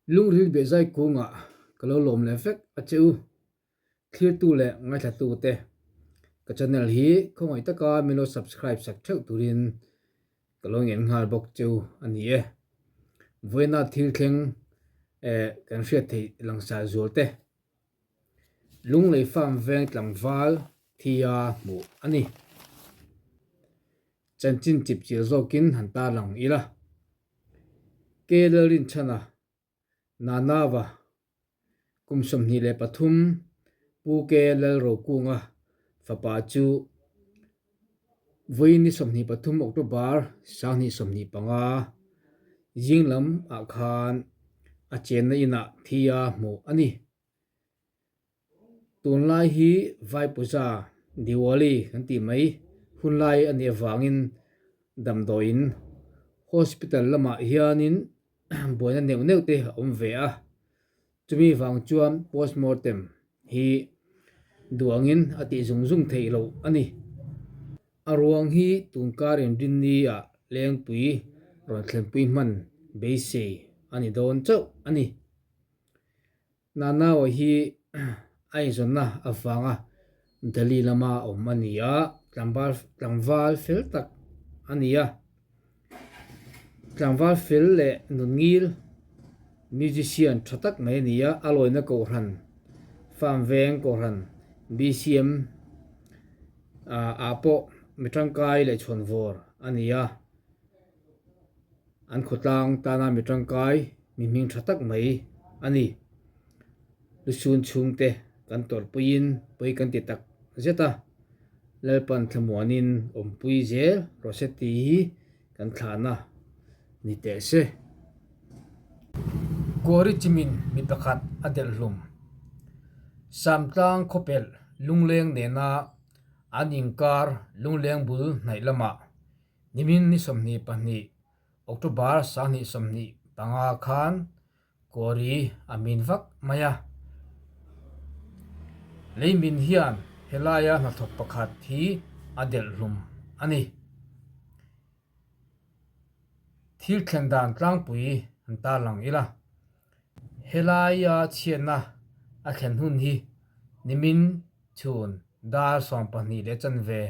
Lungril behzai kungah ka lo lawm leh vek a che u. Thlirtu leh ngaithlatu te, ka channel hi khawngaih taka min lo subscribe sak theuh turin ka lo ngen nghal bawk che u a ni e. Vawiina thil thleng eh kan hriat theih langsar zual te, Lunglei farm veng tlangval thia hmuh a ni. Chanchin chip chial zawkin han tarlang ila. Ke Lalrinchhana Nanava kum 23 Pu Ke Lalrokunga fapa chu vawiin ni 23 October 2025 zing lam ah khan a chenna inah thi a hmuh a ni. Tunlai hi Vai Puja, Diwali kan tih mai hunlai a nih avangin damdawiin hospital lamah hianin buaina neuh neuh te a awm ve a, chumi vang chuan postmortem hi duangin a tih zung zung theih loh a ni. A ruang hi tunkar inrinni ah lengpui rawn thlenpui hman beisei a ni dawn chauh a ni. Nanaua hi a inzawnna avanga Delhi lama awm a ni a, tlangval fel tak a ni a. Tlangval fel leh nunngil musician tha tak mai a ni a, a lawina kohhran, farm veng kohhran BCM ah pawh mi tangkai leh chhuanvawr a ni a. An khawtlang tana mi tangkai mi hming tha tak mai a ni. Lusun chhungte kan tawrhpuiin pawi kan ti tak zet a, Lalpan thlamuanin awmpui zel rawh se tih hi kan thlahna ni teh se. Kuari chimin mi pakhat a delh hlum. Samtlang khawpelh lungleng nena an inkar lungleng bul hnaih lamah Nimin ni 22 October 2025 khan Kuari a min vak mai a. Leimin hian helaia hnathawk pakhat hi a delh hlum a ni. Thil thlen dan tlangpui an tarlang ila. Helaia chhiatna a thlen hun hi nimin chhun dar 12 leh chanve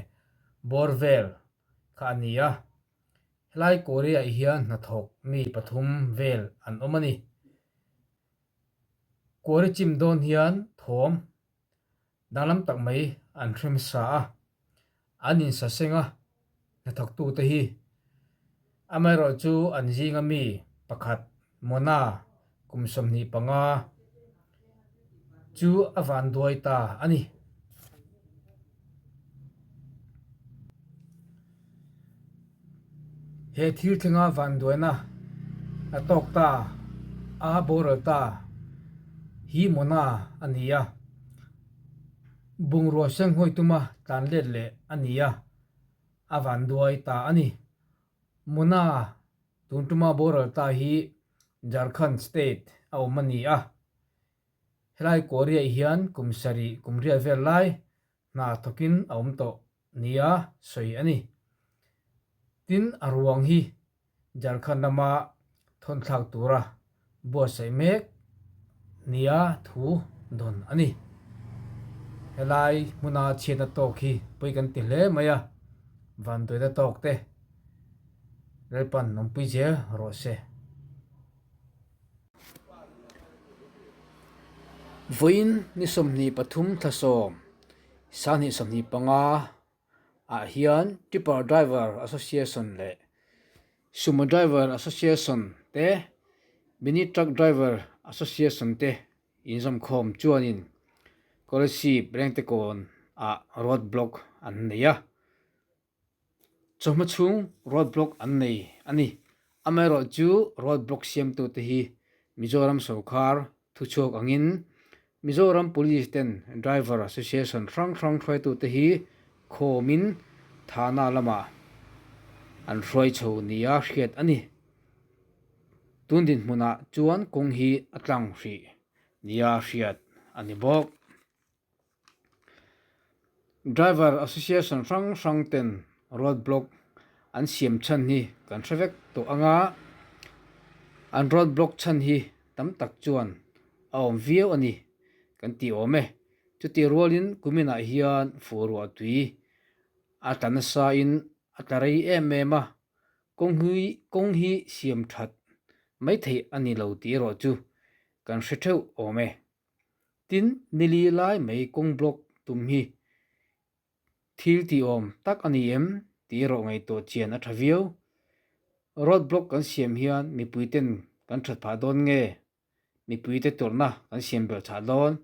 bawr vel kha a ni a, helai Korea ah hian hnathawk mi pathum vel an awm a ni. Kuari chim dawn hian thawm danglam tak mai an hrem sa a, an insa seng a hnathawktute hi. Amaherawhchu an zinga mi pakhat Mona kum 25 chu a vanduai ta a ni. He thil thlenga vanduaina a tawk ta a boral ta hi Mona a ni a, bungrua senghawi tuma tlan let leh a ni a, a vanduai ta a ni. Mona tun tuma boral ta hi Jharkhand state a awm a ni a, helai Korea hian kum sarih kum riat vel lai hna thawkin a awm tawh nia sawi a ni. Tin, a ruang hi Jharkhand lama thawnthlak tura buatsaih mek nia thu dawn a ni. Helai hmuna chhiatna tawk hi pawi kan ti hle mai a, vanduaina tawk te Lalpan awmpui zel rawh se. Vawiin ni 23 thla sawm 2025 ah hian Tipper Driver Association leh Sumo Driver Association te Mini Truck Driver Association te inzawmkhawm chuanin Kolasib Rengtekawn ah road block an nei a. Chawhma chhung road block an nei a ni. Amaherawh chu road block siamtute hi Mizoram sorkar thuchhuak angin Mizoram Police ten Driver Association hrang hrang hruaitute hi khawmin Thana lamah an hruai chho nia hriat a ni. Tun dinhmunah chuan kawng hi a tlang hrih nia hriat a ni bawk. Driver Association hrang hrang ten road block an siam chhan hi kan hre vek tawh ang a, an road block chhan hi. tam tak chuan a awm viau a ni kan tih awm e. Chutih rualin kuminah hian fuh ruah tui a tla nasain a tla rei em em a, kawng hi kawng hi siam that mai theih a ni lo tih erawh chu kan hre theuh awm e. Tin, nili lai mai kawng block tum hi Thil tih awm tak a ni em tih erawh ngaihtuah chian a tha viau. Road block kan siam hian mipui ten kan that phah dawn nge? Mipui te tawrhna kan siam belh chah dawn.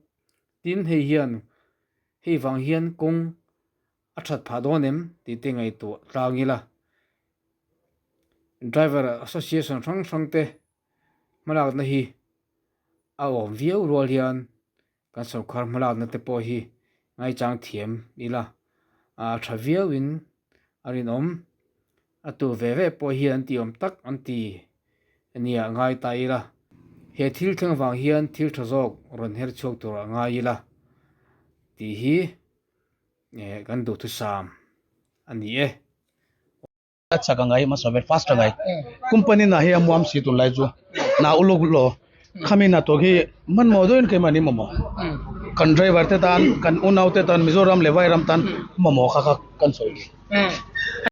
Tin, hei hian hei vang hian kawng a that phah dawn em tih te ngaihtuah tlang ila. Driver Association hrang hrang te hmalakna hi a awm viau rual hian Kan sawrkar hmalakna te pawh hi ngaichang thiam ila a tha viauin a rinawm. A tu ve ve pawh hian an ti awm tak an ti ania ngai ta ila. He thil thleng vang hian thil tha zawk rawn her chhuak tur a ngai ila tih hi kan duhthusam a ni e. A chak a ngai hmasa ber fast a ngai company na hi a muam si tunlai chu na uluk lo khami na tawh khi hmanhmawh deuhin keimahni mamawh kan driver te tan kan unau te tan Mizoram leh Vairam tan mamawh kha kha kan sawi thin.